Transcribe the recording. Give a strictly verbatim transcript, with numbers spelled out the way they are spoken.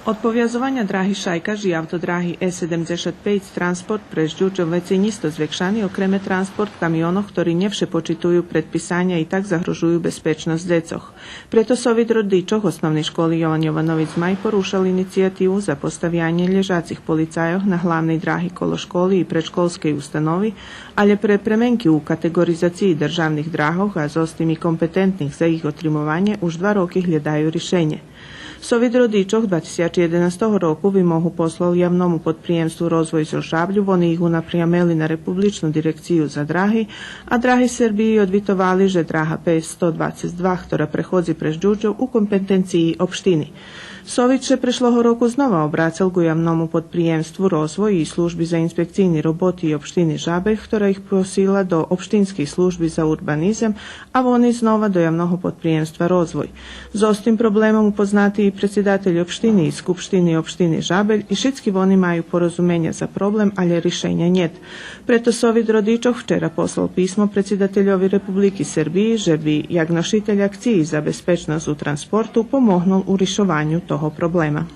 Од повязованя драги Шайкаш и автодраги Е седемдзешат пейц транспорт през Дюрдьов вецей нїсто звекшани, окреме транспорт камионох, хтори нє вше почитую предписаня и так загрожую безпечносц дзецох. Прето Совит родичох Основней школи „Йован Йованович Змай” порушал инициятиву за поставянє лєжацих полицайох на главней драги коло школи и предшколскей установи, алє пре пременки у катеґоризациї державних драгох, а зоз тим и компетентних за їх отримованє, уж два роки глєдаю ришенє. Совит родичох два тисячи єденастого року вимогу послал Явному подприємству „Розвой” зоз Жаблю, вони їх унапрямели на Републичну дирекцию за драги, а Драги Сербиї одвитовали же драга П сто двацец два, хтора преходзи през Дюрдьов, у компетенциї општини. Совит ше прешлого року знова обрацал ґу Явному подприємству „Розвой” и Служби за инспекцийни роботи и општини Жабель, хтора їх просила до Општинскей служби за урбанизем, а вони знова до Явного подприємства „Розвой”. Зоз тим проблемом упознати и предсидатель општини и Скупштини општини Жабель, и шицки вони маю порозуменя за проблем, алє ришеня нєт. Прето Совит родичох вчера послал писмо предсидательови Републики Сербиї же би, як ношитель акциї за безпечносц у транспорту, помогнул у ришованю того проблема.